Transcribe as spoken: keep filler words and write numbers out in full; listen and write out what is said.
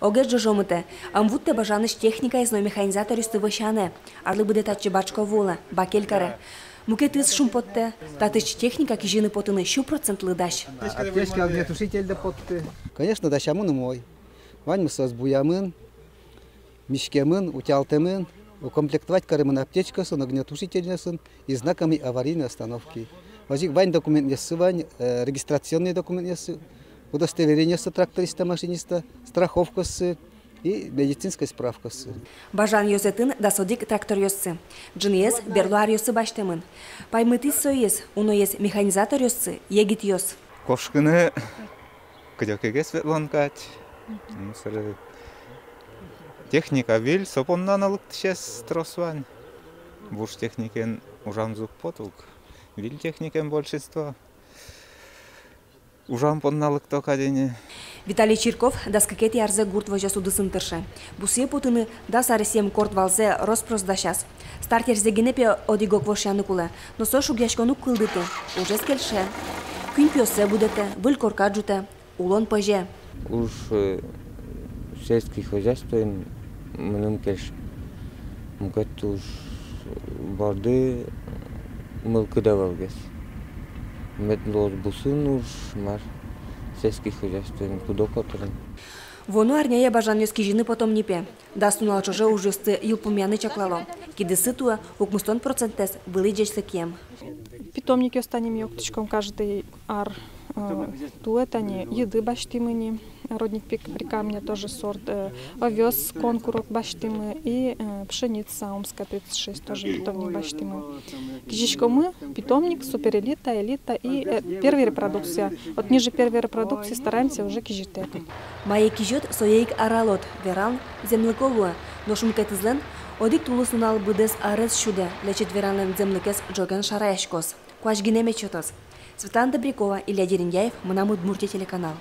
Огез ӝожомытэ, ӧм вуттэ Бажанысь техникаез но механизаторъёсты вӧсяны. Арлы быдэ татчы бачко вуылэ, бакель каре. Мукетыз шумпоттэ: татысь техника кизьыны потыны сю процентлы дась. Аптечка огнетушительды потты. Конечно, дасямын умой. Ваньмыз соос буямын, миськемын, утялтэмын, укомплектовать каремын аптечкаосын, огнетушительёсын и знаками аварийной остановки. Озьы ик вань документъёссы вань, э, регистрационный документъёссы, удостоверениоссы тракториста-машиниста, страховкаоссы и медицинской справкаоссы. Бажан ёзэтын дас одӥг тракторъёссы. Ӝыныез берло аръёсы басьтэмын. Паймытӥз соиз, уноез механизаторъёссы — егитъёс. Кошкыны кыдёкегес ветлон кадь. Мгм. Ну, собере техника выль, со понна но лыктӥсез трос вань. Вуж техникен ужамзы уг поты ук. Выль техникен большинство ужам понна лыкто кадь ини. Виталий Чирков дас кыкетӥ арзэ гурт возёс удысын тырше. Бусые потыны дас аресъем корт валзэ рос-прос дасяз. Стартерзэ гинэ, пе, одӥг-ог вошъяны кулэ, но со шугъяськон уг кылдыты. Ужез кельше. Куинь пиоссэ будэтэ, выль корка ӝутэ. Улон пӧзе. Уж, э, сельский хозяйствоын мыным кельше. Мукет уж борды мылкыд ӧвӧлгес. Мед луоз бусын уж, мар, сельский хозяйствоын пудо котырын. Вуоно арняе бажанъёс кизьыны потом ни, пе. Дас нунал ӵоже ужъёсты йылпумъяны чаклало. Кидыссы туэ укмыстон процентэз вылӥ ӟечлыкъем. Питомникъёс тани ми октӥськом каждый ар, э, туэ тани йыды басьтӥмы ни, родник Прик-, Прикамня тоже сорт, э, овёс конкурок басьтӥмы и, э, пшеница Омская тридцать шесть тоже питомник басьтӥмы. Кизиськомы питомник, суперэлита, элита и, э, первая репродукция. Вот ниже первой репродукции стараемся уже кизьытэк. Мае кизёд, сое ик аралод, веран зэмлыко луэ. Нош мукетызлэн одӥг тулыс нунал быдэс арез сюдэ, лэчыт веранлэн зэмлыкез ӝоген шараяськоз. Куазь гинэ мед сётоз. Светлана Добрякова, Илья Дерендяев, «Мынам Удмуртие» телеканал.